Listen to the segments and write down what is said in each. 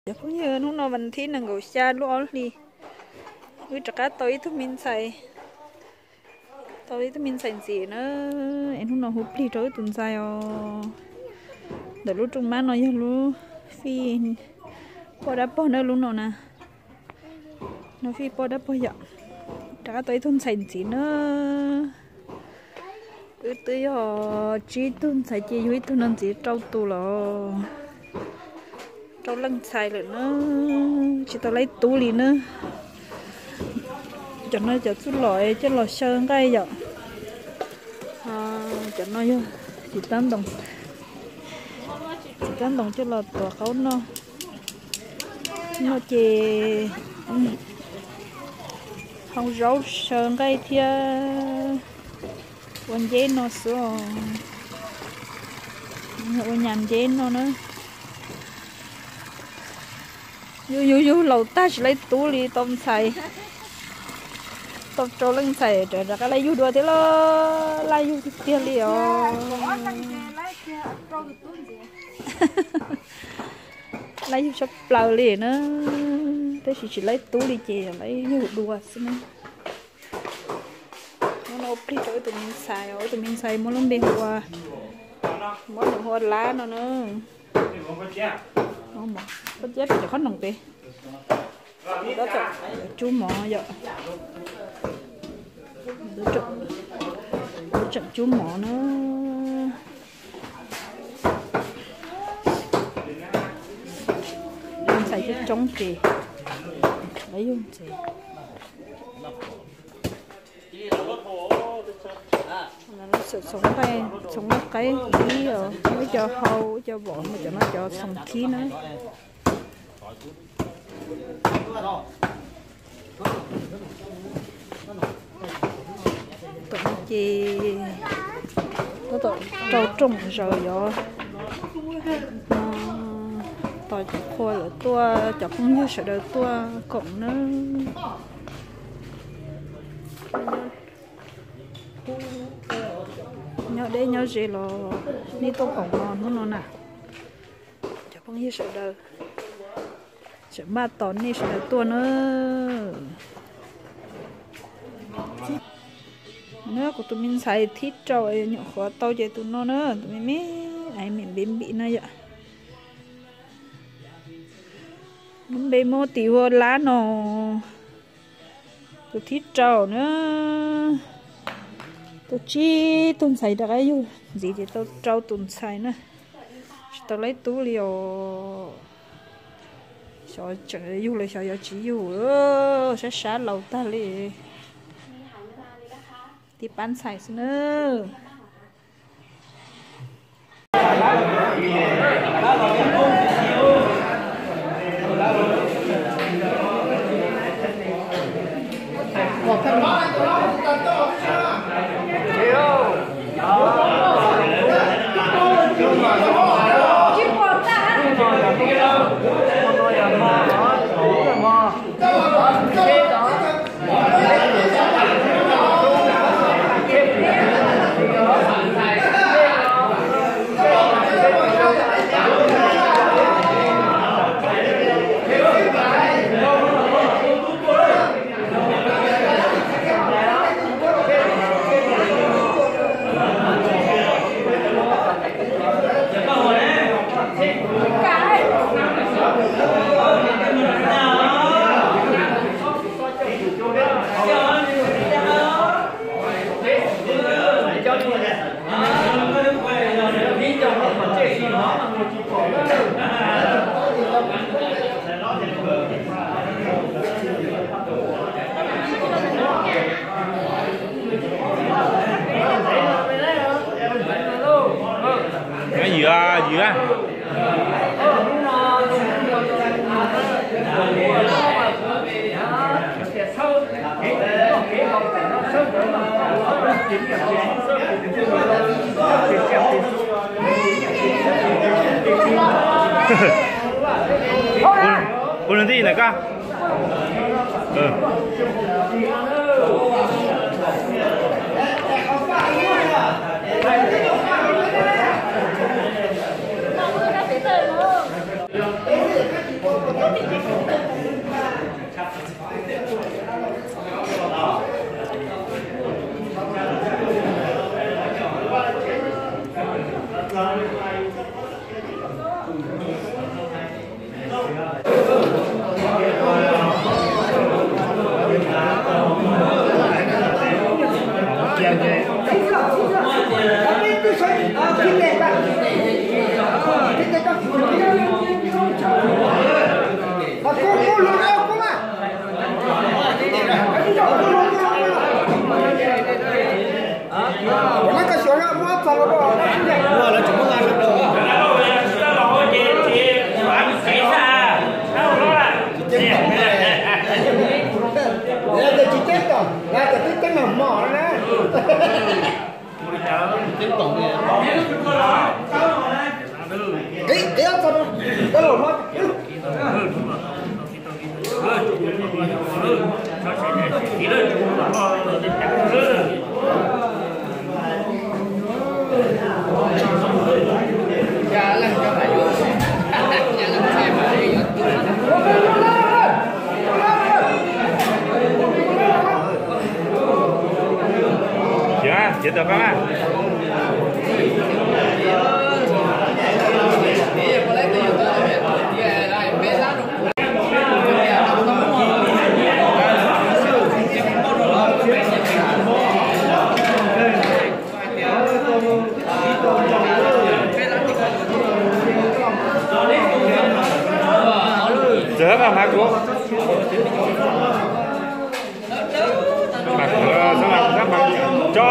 Cov phooj ywg, hnub no vas thib nees nkaum xya lub ob hlis, wb rov qab tau ib tug me ntxhais, tau ib tug me ntxhais ntxiv na. Es hnub no hu plig rau wb tus ntxhais os. Ntawm lub rooj mab no yog lub fij poj dab pog na, lub no na. No fij poj dab pog yom. Rov qab tau ib tug ntxhais ntxiv na. Wb twb yog tsib tug ntxhais ces yug ib tug no ntxiv rau tus los rau leej ntxhais lawm na, tsis tau laib tub li na. Cov no cov txuj lom coj los xyaw nqaij yom. Cov no yog txiv tab ntoos, txiv tab ntoos coj los tuav qaub noj. No ces hau zaub xyaw nqaij thiab ua nceb no xwb os. Ua nyas nceb no na. Yug yug yug laus tag tsis laib tub li, tau ntxhais, tau rau leej ntxhais rov rov qab laij yug dua thiab los laj yug tiag tiag li os. Laj yug tshaj plaws li na, tab sis tsis laib tub li ces laib yug dua xwb na. Hnub no ua plig rau wb tus me ntxhais, wb tus me ntxhais muab lub npe hu ua, muab nws hu ua Lab no na. Pob tiab pem cov qhob noom pem. Tsub mov yom. Tseem tsub mov na. Ntxhais coob coob ces lawv yug ntxiv. Txhoov nqaij, txhoov nqaij qaib ib os, ib co hau, ib co vom, cov no cov txhoov khib na. Tom no ces tab tom rau rooj zaws yov, tos cov qhua lawv tuaj, cov phooj ywg sawv daws tuaj koom na. Nyob deb nyob ze los nej tuaj koom no hnub no na. Cov phooj ywg sawv daws, tseem npaj tos nej sawv daws tuaj na. Na kuv tus me ntxhais thib rau nyuam qhuav tau ces tus no na, tus me me, ais me npim npim no yom. Lub npe muab tis ua Lab no. Tus thib rau na, tau tsib tug ntxhais rov qab yug ntxiv ces tau rau tus ntxhais na. Tsis tau laib tub li os. Xyov tseem yug los xyov yuav tsis yug, sab sab laus tag li. Tib pab ntxhais xwb na. Ywg, ywg. Ua lub ntij ntawm koj. Tsis teb tom, na, twb teb mos mos na. Qib, qib ob txog, koj los hlob. Cia, cia tawm pab mas. Txawm hab mas kuv. Mas kuv, tso.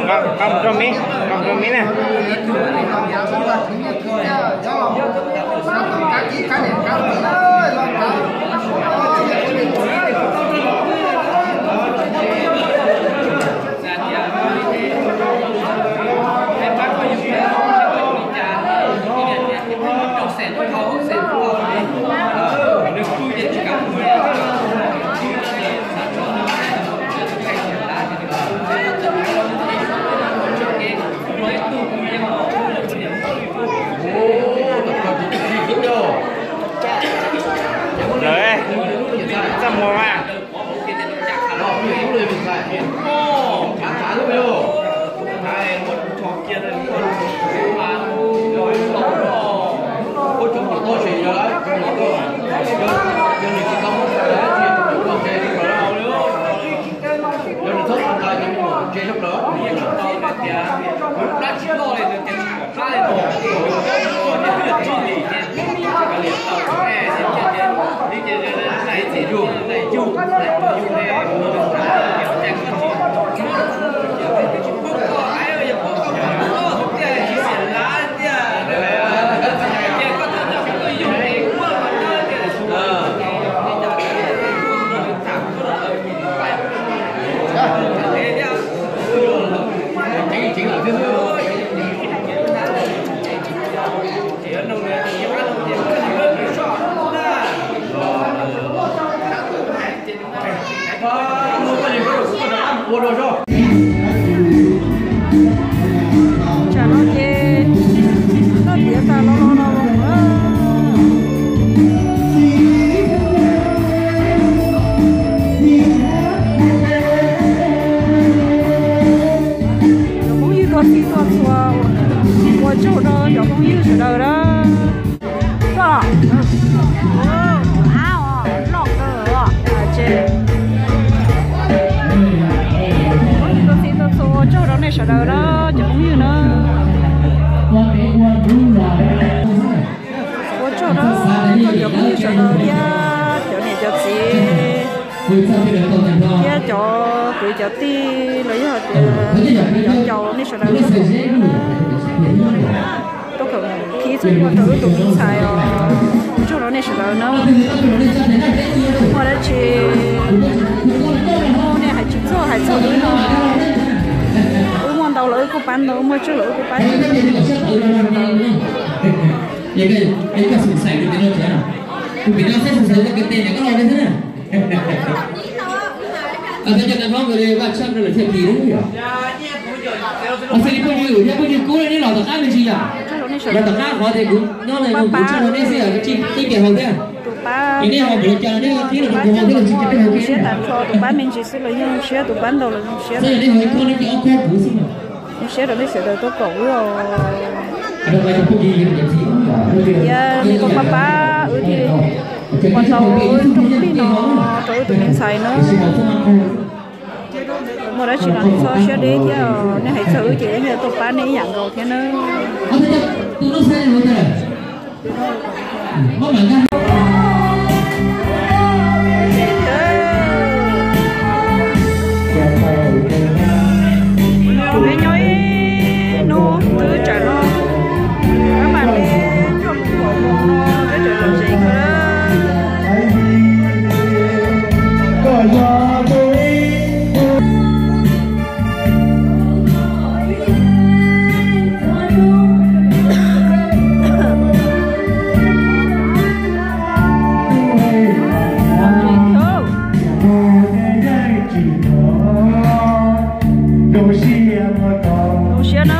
Nqa mus rau miv, nqa mus rau miv na. Tsam no ces koj tiav tas los los no los. Cov phooj ywg tuaj txhij tuaj txhua, ua tsaug rau cov phooj ywg sawv daws na. Koj, phooj ywg tuaj txhij tuaj txhua ua tsaug rau nej sawv daws na, cov phooj ywg na. Ua tsaug rau koj cov phooj ywg sawv daws thiab cov niam cov txiv thiab cov kwv cov tij los yog tias cov caus nej sawv daws tuaj koom ib txoj ncua rau wb tus me ntxhais os. Ua tsaug rau nej sawv daws na. Muaj dab tsi nej hais tsis txog hais txog wb no, wb muaj ntau los wb kuj pab ntau, muaj tsawg los wb kuj pab tsawg. Phooj ywg, yog phooj ywg kub nej los tom qab me ntsis yom, los tom qab qhov tias kuv nyob kuv tso rau nej xwb, ib pliag haus thiab. Tus pab, siab tag nrho tus pab me ntsis xwb los yeej zoo siab, tus pab ntau los zoo siab. Zoo siab rau nej sawv daws tuaj koom wb os. Thiab nej tuaj pab pab wb thiaj li ua tau wb rooj plig no rau wb tus me ntxhais na. Muaj dab tsi los nej txhob siab deb thiab, nej hais txog wb ces wb yuav tuaj pab nej ib yam nkaus thiab na. Peb nyob ib hnub twb tsam no, peb mam li coj mus pom mus no peb tseem los ze kawg. Zoo siab na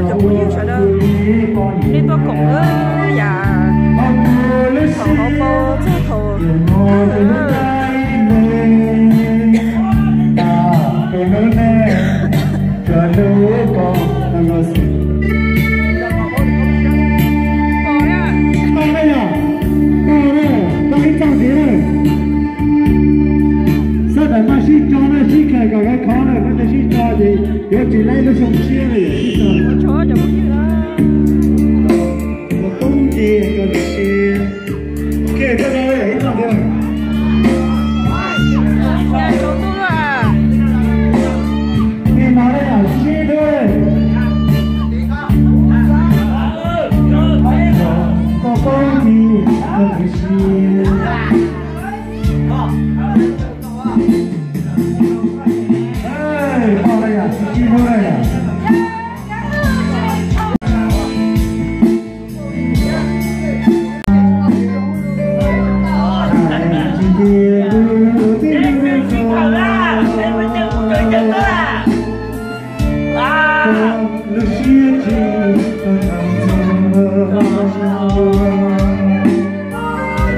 cov phooj ywg sawv daws, nej tuaj koom wb yam thaum hauv paus txog thaum Sawv daws maj sib tso na, sib khaws kom khov khov na, koj tsis sib tso ces yuav tsis laib lub xyoo tshiab li. Sib tso. Ua tsaug cov phooj ywg na. Ua koob ntsis koj lub siab. Kej koj ib txoj thiab. Nim no yam sib dua. Ua koob ntsis koj lub siab.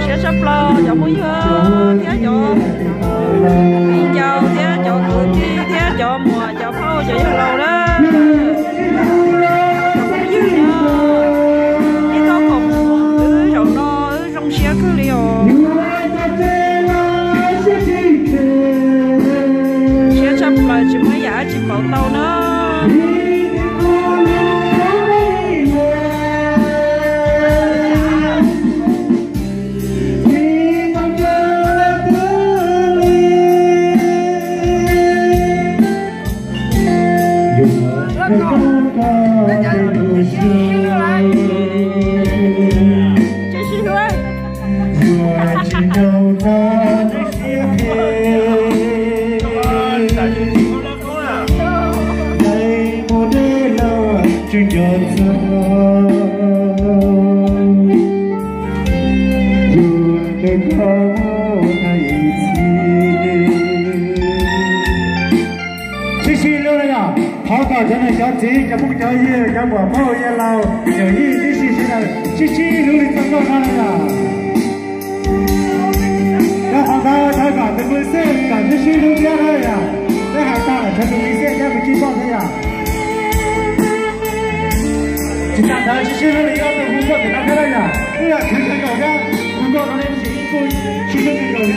Siab tshaj plaws cov phooj ywg thiab cov viv ncaus thiab cov kwv tij thiab cov muam cov phauj cov yawg laus na. Cov phooj ywg na, ib txoj koom wb zaum no wb zoo siab kawg li os. Siab tshaj plaws tsis muaj ib yam dab tsi pauv tau na. Sib sib hlub na yom, thov kom cov niam cov txiv, cov phooj cov ywg, cov muam phauj yawg laus, yawm yij tib si sawv daws sib sib hlub li txoj nkauj no na yom. Yog qhov ntawd thov kom tus pw xwb kom sib sib hlub thiab na yom. Peb hais tag lawm, tshuav tus pw xwb thiab tus tsis pom thiab yom. Tsis tas ntawd sib sib hlub li ob tug hu nkauj tim no thiab na yom. Wb yog khwv kawg nkaus thiab, hu nkauj no nej tsis sib hlub kawg nkaus thiab.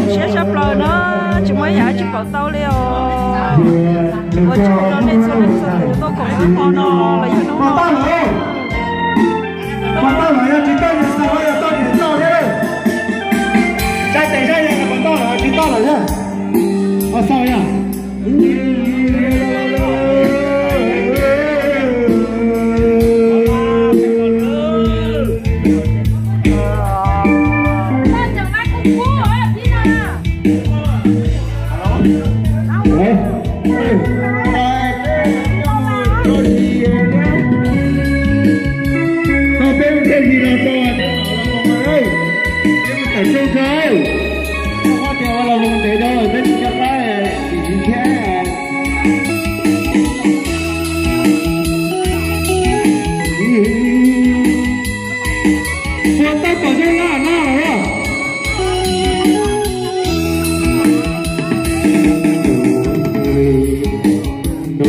Siab sab plaws no, tsis muaj yam tsis pom tau li os. Ua tsaug rau nej txhua leej txhua tus tuaj koom hnub no los yog hnub no. Pom tau los yog tsis tau, yog xaus yog tau niam tau thiab. Tsa tes zaj yog pom tau los tsis tau los yog. Ho xaus yog. Tau peb thiaj li los tau, peb tawm rooj tso, koj tias los mus ntev rau peb tsis nco qab, tsis thiab. Puas tau pom zoo laj no los? No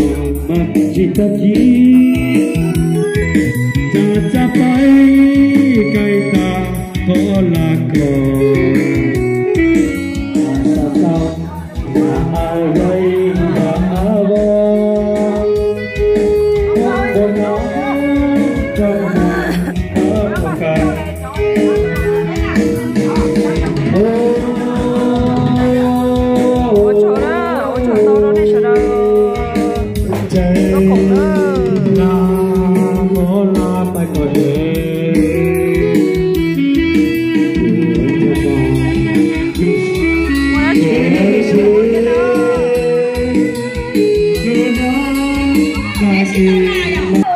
mas tsis tau kis, txawm txaj pais kaij tag qhov laj kos. Ua tsaug na, ua tsaug tau rau nej sawv daws tuaj koom na.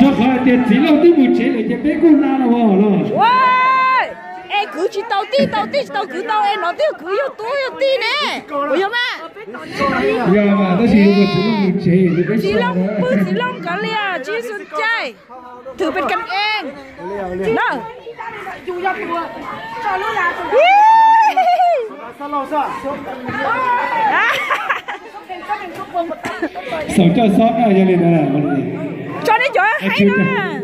Rau qhov tias txiv Looj twb mus tsev lawm ces peb kuj hla los as los. Es kwv tsis tau tij, tau tij tsis tau kwv tau, es no twb kwv yog tub yog tij ne. Puas yog mas? Yog mas, tab sis txiv Looj mus tsev, txiv Looj pw, txiv Looj kav liam, tsis xu caij. Thwm pes kas ees. Xaus coj xob na, yog li ntawd,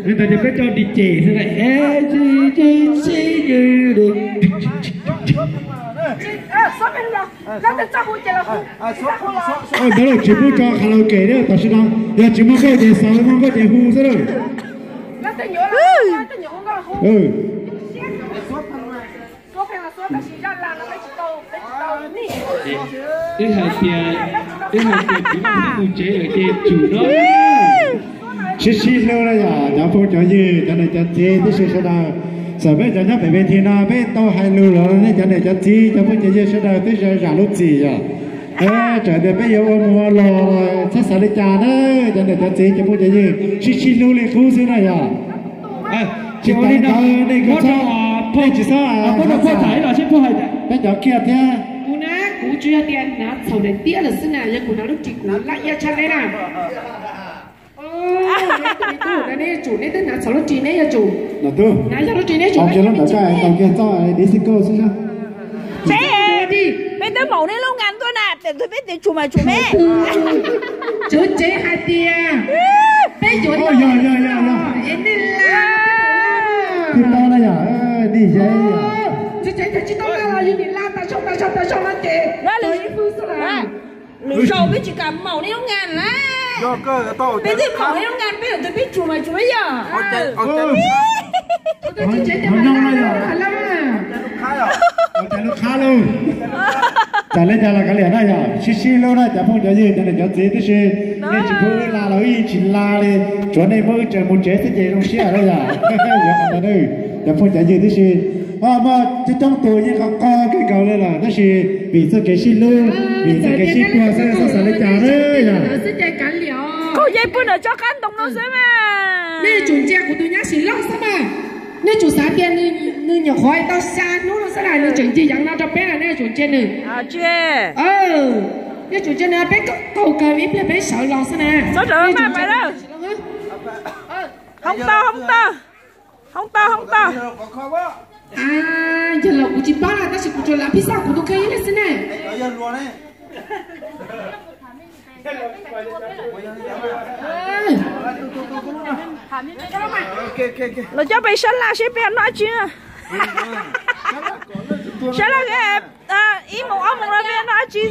li ntawd ces peb coj di ces xwb na. Ntawd lawm tsis pub tso karaoke thiab tam sim no, yog tsis muaj nkauj ces xaus, muaj nkauj ces hu xwb lawm. Wb hais tias, wb hais tias txiv Looj twb mus tsev lawm ces tsum no. Sib sib hlub na yom, cov phooj cov ywg, cov niam cov txiv tib si sawv daws. Txawm peb cov nyob pem ves thi no peb tau hais lus los nej cov niam cov txiv cov phooj cov ywg sawv daws twb zam lub txim yom. Txawm tias peb yuav ua mus ua los los txhob xav li cas na, cov niam cov txiv cov phooj cov ywg sib sib hlub li qub xwb na yom. Ua li no, nej tsis txhob, nej tsis txhob, peb cov kiag thiab. Kuv na, kuv tsuas yog tias hnav txhaum daim tiab lawm xwb na, yog kuv hnav lub ris kuv laj iab tshaj neb na. Neb yuav tsum, neb twb hnav txhaum lub ris neb yuav tsum. Tub, hnav yog lub ris neb tsum. Tau kiag txoj disco xwb na. Peb twb maum nej lub ngan tuaj na, tes tus peb tes tsum mas tsum me. Tswv tsev hais tias peb yuav, yog yog yog yog, es nej la, tsis tau na yog, nej yog, tswv tsev tias tsis tau la los yog nim la tas zog tas zog tas zog no ces lwm zaus peb tsis kam maum nej lub ngan na. Peb twb maum nej lub ngan, peb yuav tus peb tsum mas tsum yog. Tswv tsev tias mas la, la. Lub qhab lauj. Txawm li cas los kav liam na yog, sib sib hlub na cov phooj cov ywg, cov niam cov txiv, tab sis nej tsis pub wb la los wb yeej tsis la li, tsuav nej muab wb tsaws mus tsev xwb ces zoo siab na yog. Cov phooj cov ywg, tab sis muaj coob coob tus yeej qo qo kawg nkaus li lawm, tab sis vim txoj kev sib hlub, vim txoj kev sib puag xwb, txhob xav li cas na yog. Kuv yeej pw nram tsob qab ntoo no xwb mas. Nej yuav tsum ntsia kuv tus nyab sim loj xwb mas. Nej tsum xav tias nws nyuam qhuav tau xya hnub no xwb na, nws tseem ncig yeev no rau peb na, nej yuav tsum ntsia nws. Nej tsum ntsia nws, peb qaug kawg ib pliag peb sawv los xwb na. Hoob tau, hoob tau, hoob tau, hoob tau. Yog los kuv tsis paub na, tab sis kuv tsuas lam phij xaj kuv tus kheej ib leeg xwb na. Los coj pem sab laj seb peb noj dab tsi. Sab laj, ib moos ob moos no peb noj dab tsi.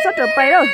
Txhob raws pais lauj.